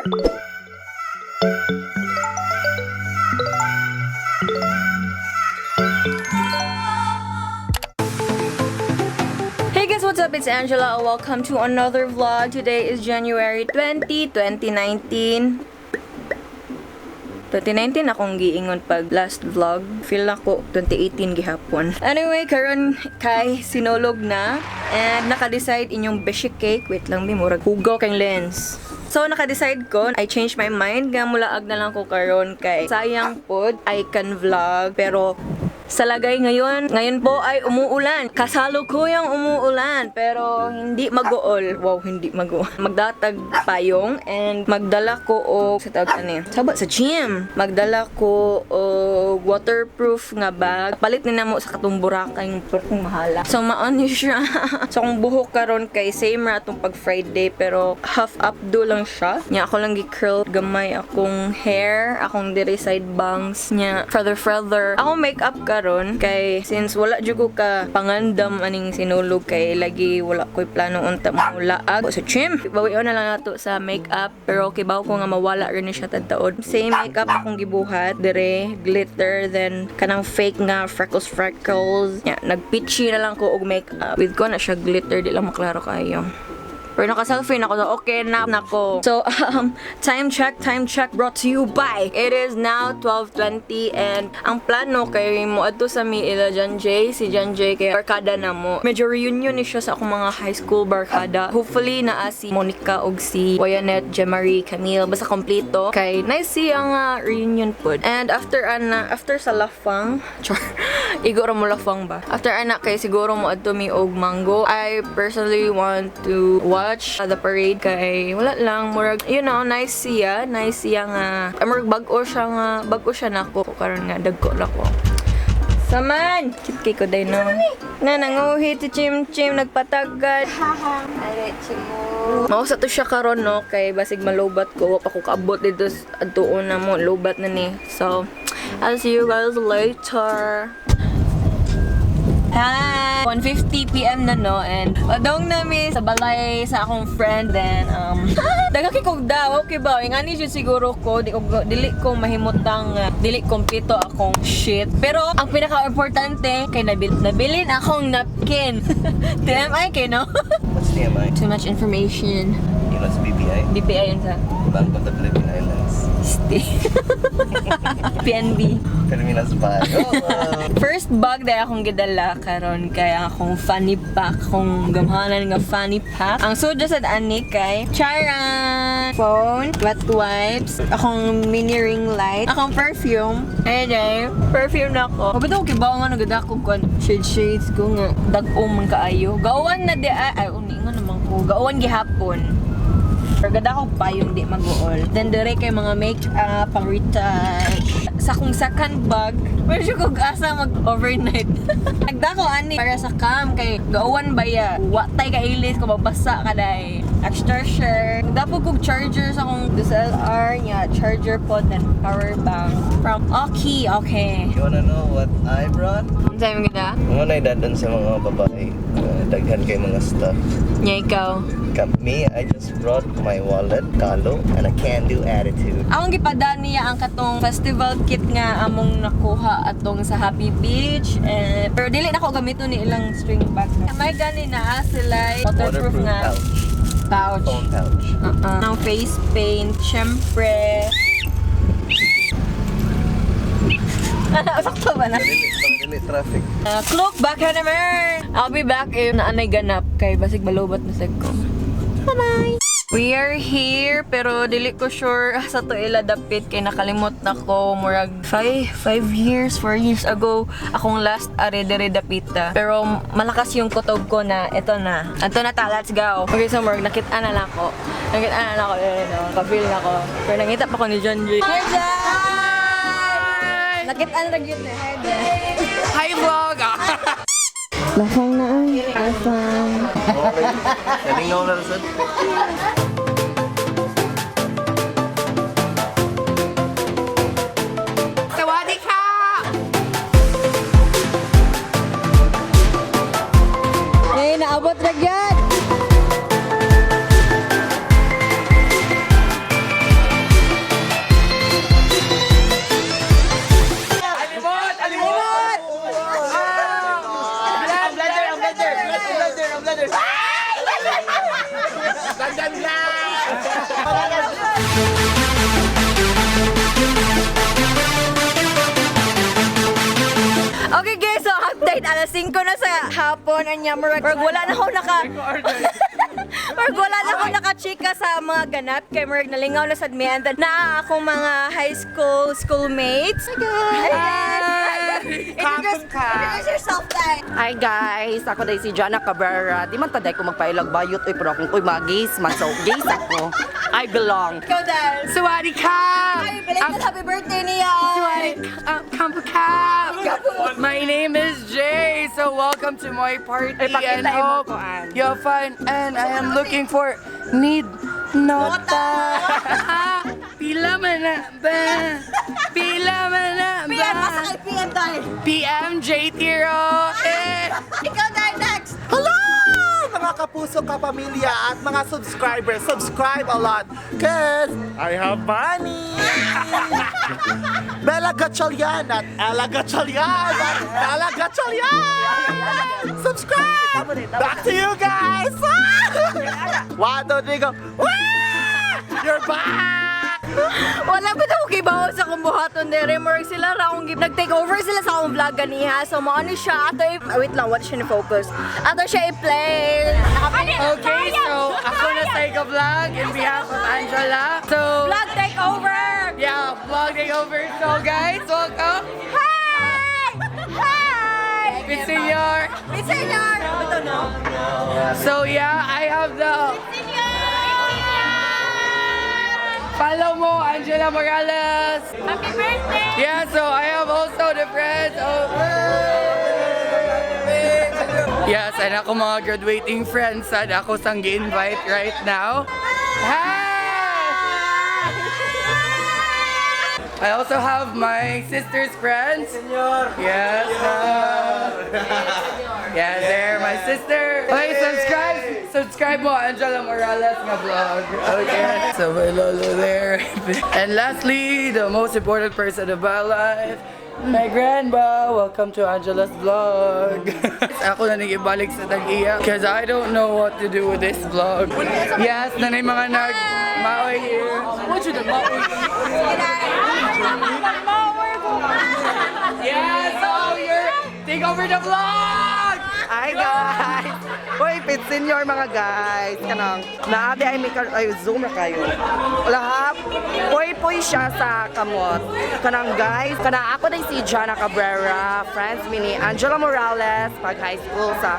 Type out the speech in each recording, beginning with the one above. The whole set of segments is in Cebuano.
Hey guys, what's up? It's Angela. Welcome to another vlog. Today is January 20, 2019. 2019 akong giingon pag last vlog. Feel nako 2018 gihapon. Anyway, karon kay Sinulog na and naka-decide inyong beshi cake. Wait lang bi, murag hugaw kang lens. So naka-decide ko, I changed my mind nga mulaag na lang ko karon kay sayang pod, I can vlog pero sa lagay ngayon, ngayon po ay umuulan. Kasalukuyang umuulan, pero hindi mag-uol. Wow, hindi mag-uol. Magdatag payong and magdala ko og sa tawag ano yun? Saba sa gym. Magdala ko og waterproof nga bag. Palit ni namo sa katong Boracay yung perkong mahala. So maon ni siya. So kung buhok karon kay same ra atong pag Friday pero half updo lang siya. Nya ako lang gi-curl gamay akong hair, akong diri side bangs nya further further. Akong makeup karon kay since wala jud ko ka pangandam aning Sinulog kay lagi wala ko'y plano unta molaag sa gym. Bawion na lang nato sa makeup pero kibaw ko nga mawala rin ni siya tad-taod. Same makeup akong gibuhat dire, glitter, then kanang fake nga freckles freckles. Nya nagpeachy na lang ko og makeup. With ko na siya glitter, di lang maklaro kayo. Pero naka-selfie na ako, so okay na nako. So, time check brought to you by. It is now 12:20 and ang plano kay mo adto sa mi ila John Jay, si John Jay kay barkada na mo. Medyo reunion ni siya sa akong mga high school barkada. Hopefully naa si Monica og si Wayanet, Jemarie, Camille, basta kompleto. Kay nice siya nga reunion pod. And after ana, after sa Lafang, char, igo ra mo Lafang ba? After ana kay siguro mo adto mi og Mango. I personally want to watch the parade kay wala lang murag nice siya, nice siya nga murag bag-o siya nako karon nga dagko ra ko. Saman! Cute kay ko day no. Na nanguhi si Chim Chim nagpatagad. Mausa to siya karon no kay basig malobat ko, wa pa ko kaabot dito adtuon na mo lobat na ni. So, I'll see you guys later. Hi! 1:50 p.m. na no and padong nami sa balay sa akong friend, then daghan kay kog daw, okay ba ingani jud siguro ko di ko dili ko mahimutang dili kompleto akong shit, pero ang pinaka-importante kay nabilin akong napkin. TMI kay no. What's TMI? Too much information. You know, it's BPI? BPI yun sa Bank of the Philippine Islands. Stay. PNB. Pilipinas Bank. Oh, First bag dahil akong gidala karon kay akong fanny pack, akong gamhanan nga fanny pack. Ang sud sad ani kay Charan! Phone, wet wipes, akong mini ring light, akong perfume. Ayun ay, perfume na ako. Mabito ko kibaw nga nagada ko kon shade shades ko nga dag-o man kaayo. Gauwan na di ay, ay uni nga naman ko. Gauwan gihapon. Pero gada ko payong di mag-uol. Then dire kay mga make-up, pang retouch. Sa akong second bag, medyo kog asa mag-overnight. Nagda ko ani para sa cam kay gauwan ba ya? Wa tay ka ilis ko mabasa ka day. Extra shirt. Nagda po kog charger sa akong DSLR niya, charger pod and power bank from Aukey. Okay. You wanna know what I brought? Ang sabi mo ganda? Mga naidadon sa mga babae. Daghan kay mga stuff. Nya ikaw. Me, I just brought my wallet, kalo, and a can-do attitude. Akong gipada niya ang katong festival kit nga among nakuha atong sa Happy Beach. Eh, pero dili na ko gamiton ni ilang string bag. May gani na sila waterproof nga pouch. Pouch. Phone pouch. Uh-uh. Ng face paint, syempre. Sakto ba na? Dili, dili traffic. Cloak back naman! I'll be back if naanay ganap kay basig malobat na sad ko. Bye-bye! We are here pero dili ko sure sa to ila dapit kay nakalimot na ko murag 5 years, 4 years ago akong last are dere dapita. Pero malakas yung kutob ko na ito na. Ito na ta, let's go. Okay, so murag nakita na lang ko. Nakita na lang ko, eh, no, pa-feel na ko. Pero nangita pa ko ni John Jay. Hi, John! Nakita na gyud ni. Hi, John. Hi vlog! Lafang na ay. Lafang. Okay. Nalingaw na sad. Sawadee ka! Eh, naabot na gyud. Okay guys, so update alas 5 na sa hapon anya murag wala na ako naka-chika sa mga ganap kay murag nalingaw na sad mi and then naa akong mga high school schoolmates. Hi guys. Hi guys. Introduce yourself guys. Hi guys! Ako day si Jana Cabrera. Di man taday ko magpailag bayot oy pero akong uy mga gays man so gays ako. I belong. Ikaw dahil. Sawadi ka! Ay, belated happy birthday niya. My name is Jay, so welcome to my party Ay, pakita and imo hope ko, Ann. you're fine. And I am looking for need nota. Pila man na ba? Pila man na PM, ba? asa kay PM dahil. PM J Tiro. Eh. Ikaw dahil next. Hello! Mga kapuso, kapamilya at mga subscribers. Subscribe a lot cause I have money! Bella Gatchalian at Ella Gatchalian at Ella Gatchalian! Subscribe! Back to you guys! One, two, three, go! Wah! You're back! Wala pa daw kibaw sa akong buhaton dere. Murag sila ra akong nag-take over sila sa akong vlog ganiha. So mo ano siya ato wait lang, what siya ni focus. Ato siya i-play. Naka-play. Okay, so ako na sa Ika Vlog in behalf of Angela. So, Vlog take over. yeah, vlog takeover. So guys, welcome. Hi! Hi! It's Senor. Miss Senor! Ito no? So yeah, I have the Follow mo, Angela Morales. Happy birthday! Yeah, so I have also the friends of... Yes, and ako mga graduating friends sad ako sang gi-invite right now. Hi! I also have my sister's friends. Senor. Yes. Yeah, they're my sister. Okay, subscribe. Subscribe mo, Angela Morales nga vlog. Okay. So my lolo there. And lastly, the most important person of my life, my grandma. Welcome to Angela's vlog. Ako na nag-ibalik sa tag-iya because I don't know what to do with this vlog. Yes, nanay mga nag maoy here. What you the maoy? Yes, oh, you're take over the vlog! Hi guys! Hoy, Pit Senior mga guys. Kanang naabi ay may ay zoom ra kayo. Lahap. Poy poy siya sa kamot. Kanang guys, kanang ako day si Jana Cabrera, friends mi ni Angela Morales pag high school sa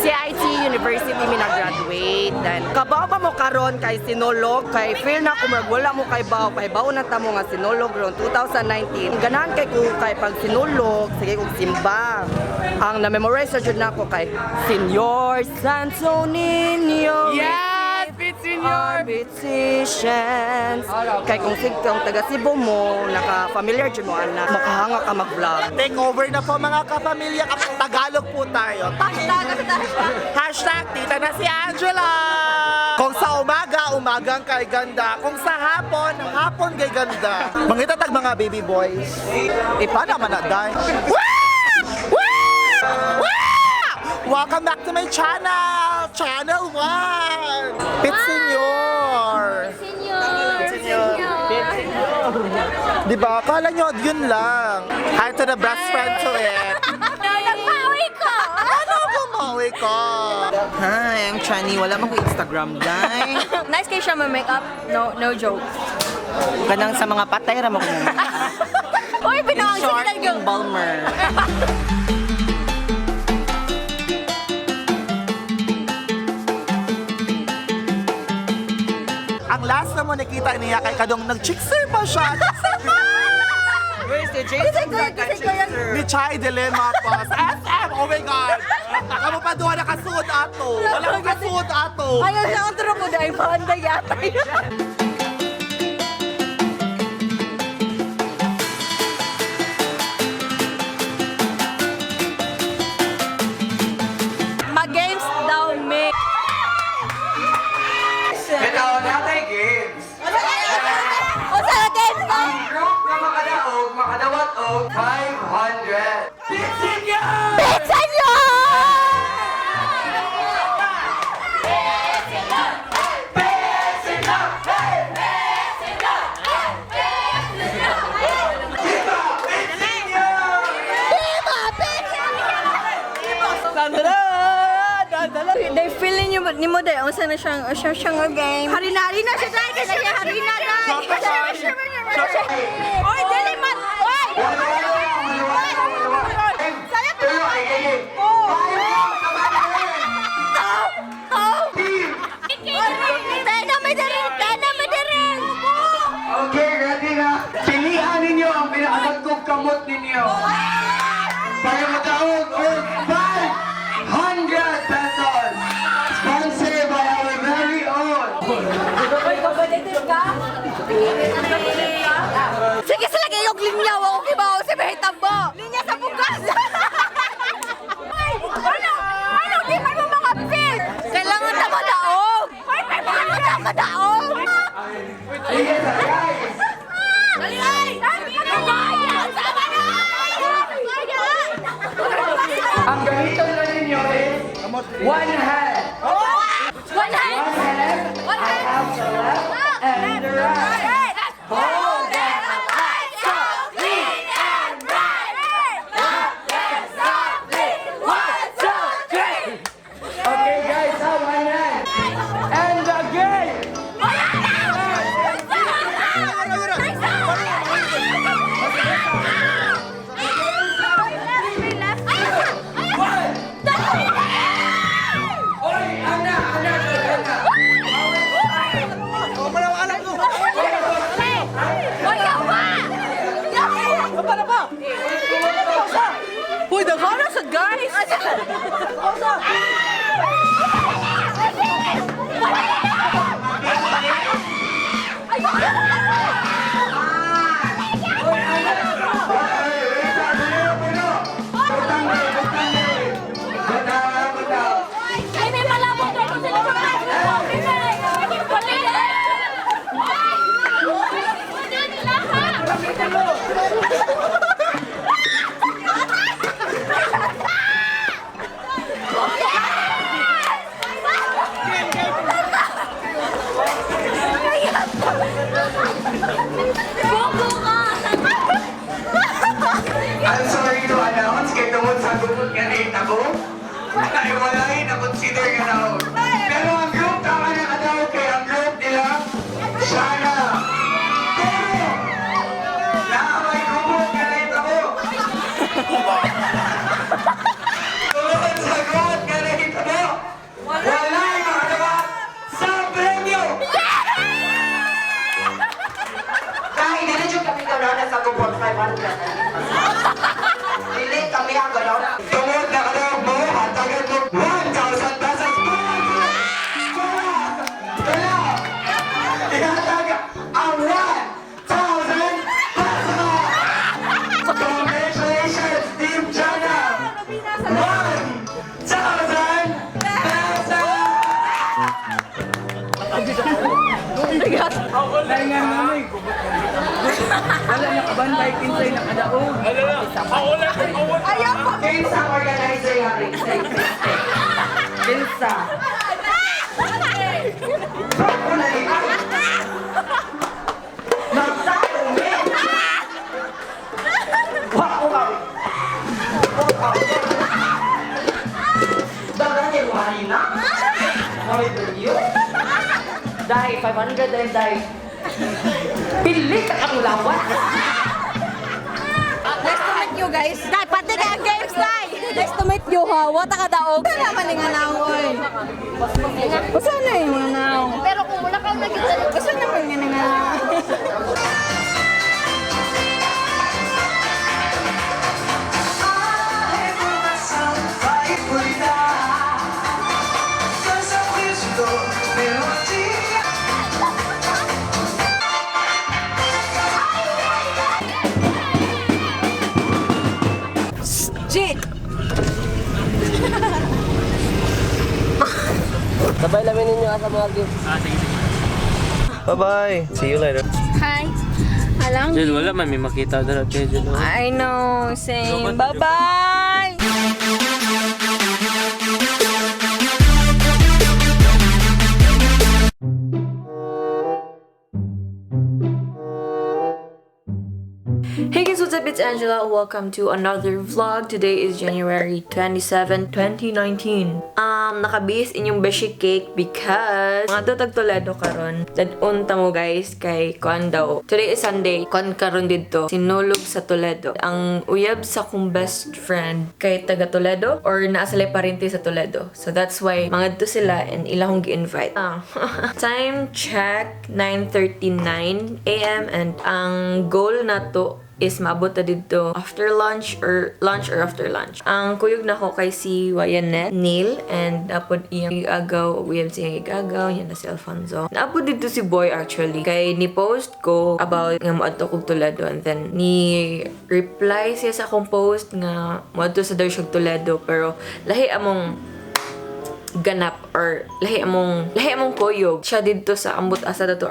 CIT University mi nag-graduate. Then kabaw ba mo karon kay sinulog kay feel na ko murag wala mo kay baw kay baw na ta mo nga sinulog ron 2019. Ganahan kay ko kay pag sinulog sige kog simba. Ang na-memorize sa jud nako kay Senor Santo Niño. Yes, Pit Our Senior! petitions. Kay kung sigtong taga Cebu mo, naka-familiar jud mo anak, makahanga ka mag-vlog. Take over na po mga kapamilya. Tagalog po tayo. Hashtag hashtag. Hashtag tita na si Angela! Kung sa umaga, umagang kay ganda. Kung sa hapon, hapon kay ganda. Mangitatag mga baby boys. Ipana man na, day. Wah! Wah! Wah! Welcome back to my channel! Channel 1! Pit Senior! Senyor! Senyor! Di ba? Kala nyo, yun lang. Hi to the best friend to it. Nagpawi ko! Ano bumawi ko? Hi, I'm Chani. Wala man ko Instagram, guys. Nice kay siya ma-makeup. No, no joke. Kanang sa mga patay ra mo ko. Uy, binuang sige Short lang yung Balmer. Ang last na mo nakita niya kay Kadong nag-chickser pa siya. Where's the Jason? Kasi ko yan. Ni Chai Dilemma pa. Sa SM! Oh my God! Kamu pa doon nakasuot ato. Wala ko kasuot ato. Ayaw siya ang turo ko dahil maanda yata yun. Mag-games daw, me. Ito, natay games. O sa games daw! Group na makadaog, makadawat og 500. Pit Senior! Pizza nyo! Pit Senior! Nimo day, unsa na siyang siya siyang game? Harina-harina siya dai kay siya harina dai. Oy, dili man. Oy. Saya pa. Oh. Oh. Tena may dere, tena may dere. Okay, ready na? Pilihan ninyo ang pinakadagkong kamot ninyo. Para mataog og 500 pesos. Sponsored by our very own. Sige sila kayong linya wa okay ba sa bahitambo. Linya sa bugas. Ay, ano? Ano di man mo mga fit? Kailangan ta madaog. Ay, kailangan ta madaog. Sige sa guys. Dali ay! Sama na! Ang gamiton na ninyo is one hand. One hand! One hand. One I hand! have the left and the right. Hold them high, so clean and right. Left, left, left, one, two, three. Okay guys, ha, one hand. And again. One. Oy, ana, ana, ana. Uy, daghana sa guys. Ay, may malabot ako sa I'm sorry to announce, kay tungod sa gumot nga nahitabo, ay walay na-consider nga daw. Pero ang group, tama na ka daw, kay ang group nila, Shana. Pero, naamay gumot nga nahitabo. Tungod sa gumot nga nahitabo, walay makadawa sa premyo! Dahil dili jud kami ganaw sa gupon 500. Dili kami ang ganaw. Tungod na kadaw mo, hatagan mo 1,000 pesos. Wala! Ihatag ang 1,000 pesos! Congratulations, Team Jana! 1,000 pesos! Wala nakabantay, kinsay nakadaog. Ayaw pa! Kinsa ang organizer hari? Kinsa? Dahil 500 dahil dahil. Pili ka kang lawa. Nice to meet you guys. Dai, pati kay ang games, Dai! Nice to meet you ha. Wata ka daog. Wala man nga naoy. Usa na yung mga naong? Pero kung wala kang naging Usa na man nga nga. G. Sabay lamin ninyo sa mga gifts. Bye-bye. See you later. Hi! Alang? Jel, wala man may makita dala kay Jel. I know, same. Bye-bye! Hey guys, what's up? It's Angela. Welcome to another vlog. Today is January 27, 2019. Nakabihis inyong beshi cake because mga tag Toledo karon. Dadun ta mo, guys, kay kuan daw. Today is Sunday. Kuan karon didto. Sinulog sa Toledo. Ang uyab sa akong best friend kay taga Toledo or naa sila parente sa Toledo. So that's why mangadto sila and ila akong gi-invite. Time check, 9:39 a.m. and ang goal nato is maabot ta didto after lunch or after lunch. Ang kuyog nako kay si Wayanet, Neil, and apod iyang igagaw, uyab siyang igagaw, yan na si Alfonso. Naapod didto si Boy actually. Kay ni post ko about nga moadto kog Toledo and then ni reply siya sa akong post nga moadto sa daw siya Toledo, pero lahi among ganap or lahi among kuyog. Siya didto sa ambot asa dato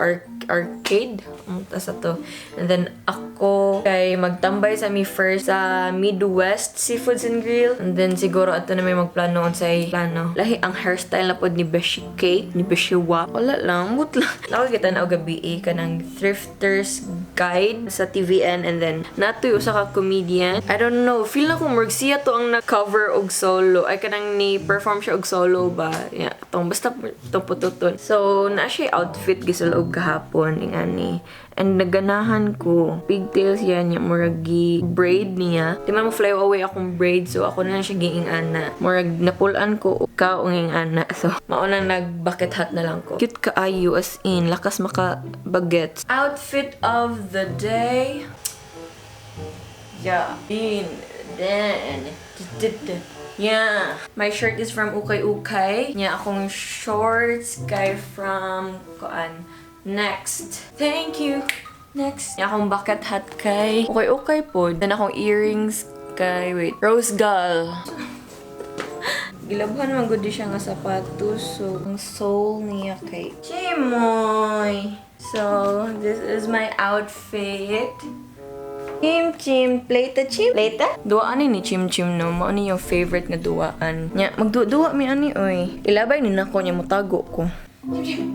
arcade, ambot asa to. And then ako kay magtambay sa mi first sa Midwest Seafoods and Grill. And then siguro ato na may magplano unsay plano. Lahi ang hairstyle na pod ni Beshi Cake, ni Beshi Wap. Wala lang, ambot lang. Nakakita na og gabi kanang Thrifters Guide sa TVN and then natoy usa ka comedian. I don't know, feel na ko murag siya to ang nag-cover og solo. Ay, kanang ni perform siya og solo ba? Yeah, tong basta tong pututon. So, naa siya outfit gisulog kahapon ingani. And naganahan ko. Pigtails yan niya, murag gi braid niya. Di man mo fly away akong braid, so ako na lang siya giing ana. Murag napulan ko ka ing ana. So, mauna nag bucket hat na lang ko. Cute kaayo, as in, lakas maka bagets. Outfit of the day. Yeah. In then. Yeah. My shirt is from Ukay Ukay. Nya akong shorts kay from kuan. Next. Thank you. Next. Nya akong bucket hat kay Ukay Ukay po. Then akong earrings kay, wait, Rose Gal. Gilabhan man gud siya nga sapatos. So, ang sole niya kay Chimoy. So, this is my outfit. Chim Chim, plate chim. Plate? Duwaan ni Chim Chim no. Mao ni yung favorite nga duwaan. Nya, magduwa mi ani oy. Ilabay ni nako nya motago ko. Chim Chim.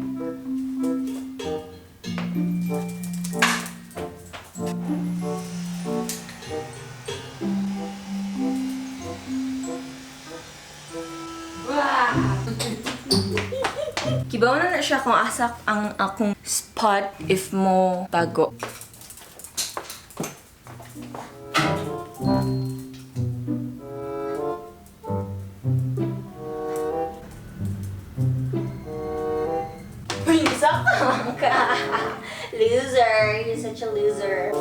Kibaw na na siya kung asak ang akong spot if mo tago. Uy, ka. Loser. You're such a loser.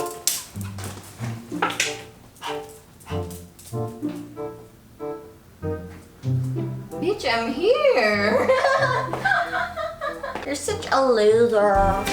Bitch, I'm here. You're such a loser.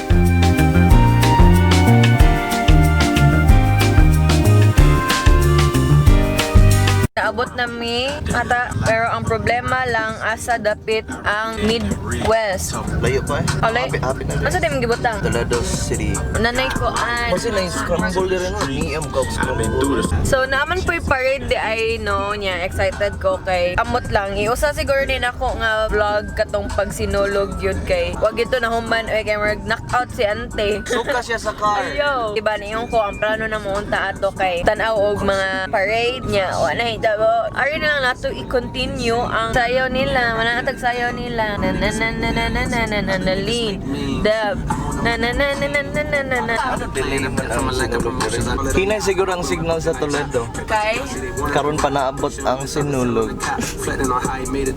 Naabot na mi ata, pero ang problema lang, asa dapit ang Midwest? Layo pa eh. Alay. Hapit, hapit na. Asa din gibutang? Toledo City. Nanay ko an. Kasi na scramble rin no. Niam ka scramble. So naaman po'y parade di ay no niya, excited ko kay amot lang iusa siguro din ako nga vlog katong pagsinulog yun kay wag ito na human oy, kay murag knockout si ante. Suka siya sa car. Ayo. Diba niyong ko ang plano na muunta ato kay tan-aw og mga parade niya. Wa na hitabo. Ari na lang nato i-continue ang sayaw nila. Wala na tag sayaw nila. Na na na na na na na na na na lean. Dab. Na na na na na na na na na. Ano, delay man ang sinulog rin. Hinay siguro ang signal sa Toledo. Kay Karon pa naabot ang sinulog.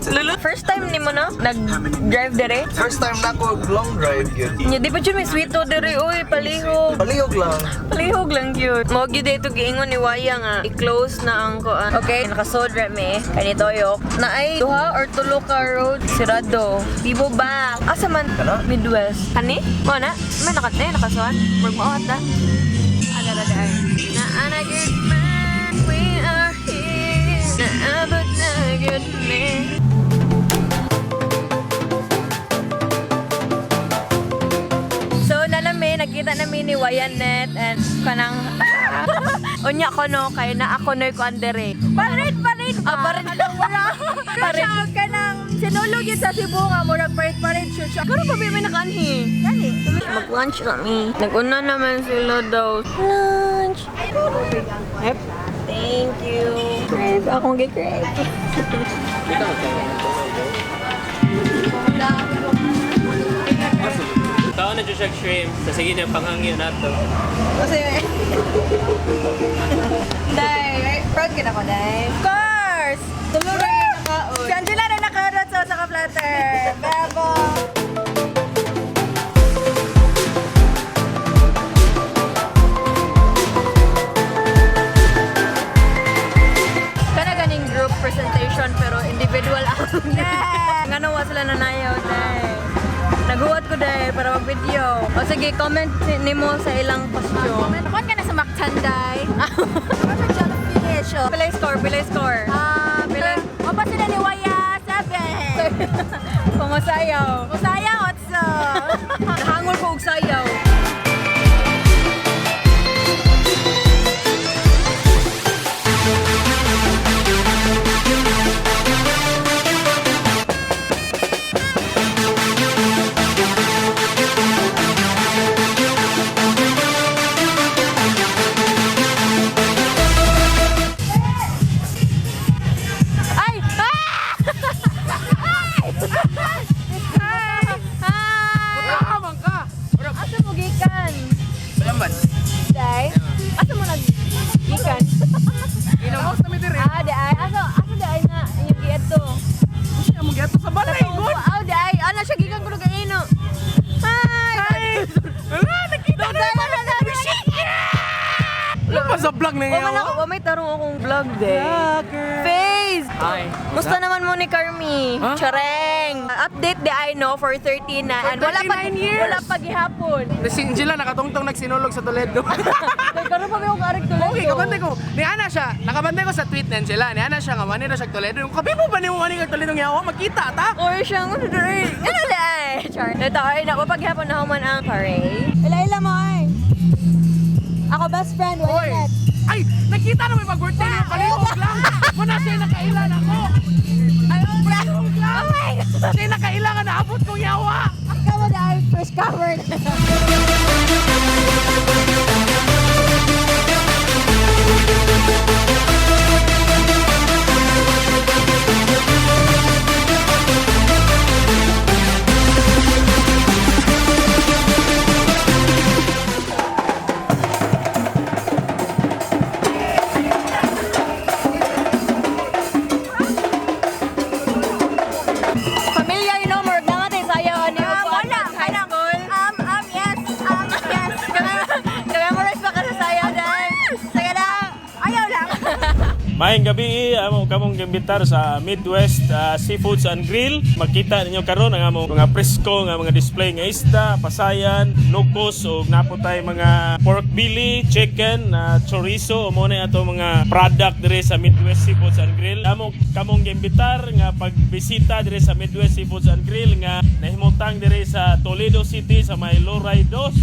Lulu, first time nimo no nag-drive dire? First time na ako long drive yun. Nya di pa jud may sweeto dire oy, palihog. Palihog lang. Palihog lang yun. Mo gyud dito giingon ni Waya nga i-close na ang kuan. Okay, nakasod ra mi kani Toyok. Na ay duha or tulo ka road sirado. Bibo ba? Asa man? Kana? Midwest. Kani? Mo na? May nakat na nakasuan. Murag mao ata. Ala ra ay. Na ana good man, we are here. Naabot na good man. So, nalami, nagkita namin ni Wayanet and kanang unya ko no, kay na ako no'y kuan dere. Parade, parade ba? Ah, parade. Pero siya, kanang sinulog yun sa Cebu nga, murag parade, parade shoot siya. Karon pa ba may nakaanhi? Gani. Mag-lunch kami. Nag-una naman sila daw. Lunch! Ange. Yep. Thank you. Crave. Akong gi-crave. Tao na dyan siya shrimp. Sa sige niya, panghangyo na to. Kasi, Day, proud ka na ko, Day. Of course! Tulog na yung nakaon. Si Angela na nakarot sa ka-flatter. Bravo! Kana ganing group presentation pero individual ako. Yeah! Ngano wa sila nanayaw, Day. Naghuwat ko, Day, para mag-video. O sige, comment nimo sa ilang costume. Kuan ka na sa Mactanday. Ako sa Jollof Finish. Oh. Pilay score, pilay score. Pila? O pa sila ni Waya, 7. Pumasayaw. Usaya, otso. Nahangol ko og sayaw. Ay! Ah! Ay! Hi! Hi! Kamang ka! Asa mo gikan? Lamban. Day? Asa mo nag gikan? Ginawas na mi diri. Ah, day. Asa day na inyong giadto? Siya mo giadto sa balay Katong aw day. Ana siya gikan kuno kay ino. Hi. Hi! Wala, nakita na! Wala pa sa vlog na Wa man ako, wa may tarong akong vlog day. Face. Hi. Musta naman mo ni Carmi? Huh? Chareng. Update di I know for 13 na and wala pa 39 years. wala pa gihapon. Si Angela nakatungtong nagsinulog sa Toledo. Nagkaroon pa ko karig Toledo. Okay, kabantay ko. Ni Ana siya, nakabantay ko sa tweet ni Angela. Ni Ana siya nga wani na siya Toledo. Yung kabi mo ba ni wani ka Toledo nga magkita ta? Or siyang ano diri. Ano di ay? Char. Ito ay na wapag gihapon na human ang parade. Ila-ila mo ay. Ako best friend, Oy. Ay, nakita na may pag-birthday niya. Palihog lang. Muna siya nakailan ako. Ay, palihog lang. Oh my God. Siya nakailan nga naabot kong yawa. Ikaw na ay first covered. Familiar no more na nga tayo sayaw ani Wala. high school. Yes. Yes. Ka-memorize pa ka sa sayaw dahil. Sige lang. Ayaw lang. Maayong gabi, amo kamong gimbitar sa Midwest Seafoods and Grill. Makita ninyo karon ang among mga presko nga mga display nga isda, pasayan, nukos ug naputay mga pork belly, chicken, chorizo mo na ato mga product dire sa Midwest Seafoods and Grill. Amo kamong gimbitar nga pagbisita dire sa Midwest Seafoods and Grill nga nahimutang dire sa Toledo City sa may Loray Dos.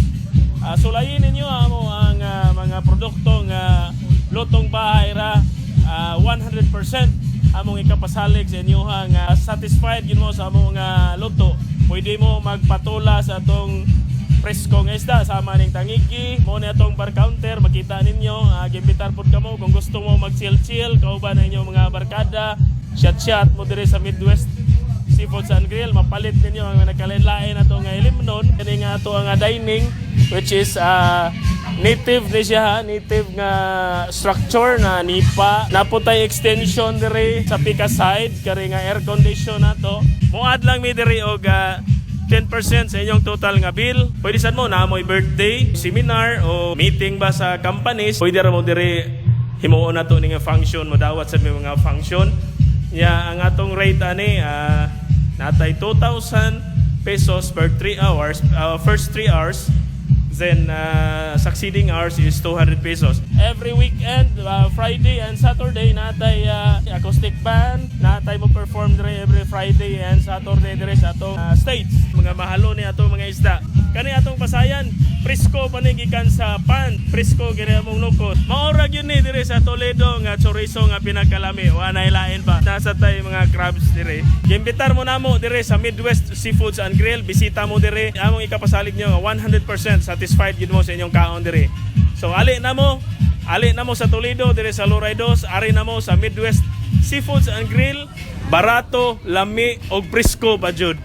Sulayin ninyo amo ang mga produkto nga lutong bahay ra, 100% among ikapasalig sa inyo nga satisfied yun mo sa among nga luto. Pwede mo magpatula sa atong presko nga isda sama ning tangigi mo ni atong bar counter makita ninyo, gimbitar pud kamo kung gusto mo mag chill chill kauban na inyong mga barkada, shot shot mo dire sa Midwest Seafoods and Grill. Mapalit ninyo ang nagkalain-lain ato nga ilimnon kani nga ato ang dining which is native ni siya ha, native nga structure na nipa. Naputay extension dire sa pika side kari nga air condition nato. Moad lang mi diri og 10% sa inyong total nga bill. Pwede sad mo na mo'y birthday, seminar o meeting ba sa companies. Pwede ra mo diri himuon nato ni nga function, modawat sa may mga function. Ya, ang atong rate ani natay 2,000 pesos per 3 hours, first 3 hours, then succeeding hours is 200 pesos. Every weekend, Friday and Saturday, natay acoustic band, natay mo perform dire every Friday and Saturday dire sa atong stage. Mga mahalo ni atong mga isda. Kani atong pasayan, presko pa ni gikan sa pan, presko gini among nukos. Mao ra gyud ni dire sa Toledo nga chorizo nga pinakalami. Wa nay lain pa. Nasa tay mga crabs dire. Giimbitar mo namo dire sa Midwest Seafoods and Grill. Bisita mo dire. Among ikapasalig nyo nga 100% satisfied gid mo sa inyong kaon dire. So ali na mo, ali na mo sa Toledo dire sa Loray Dos, ari na mo sa Midwest Seafoods and Grill. Barato, lami og presko pa jud.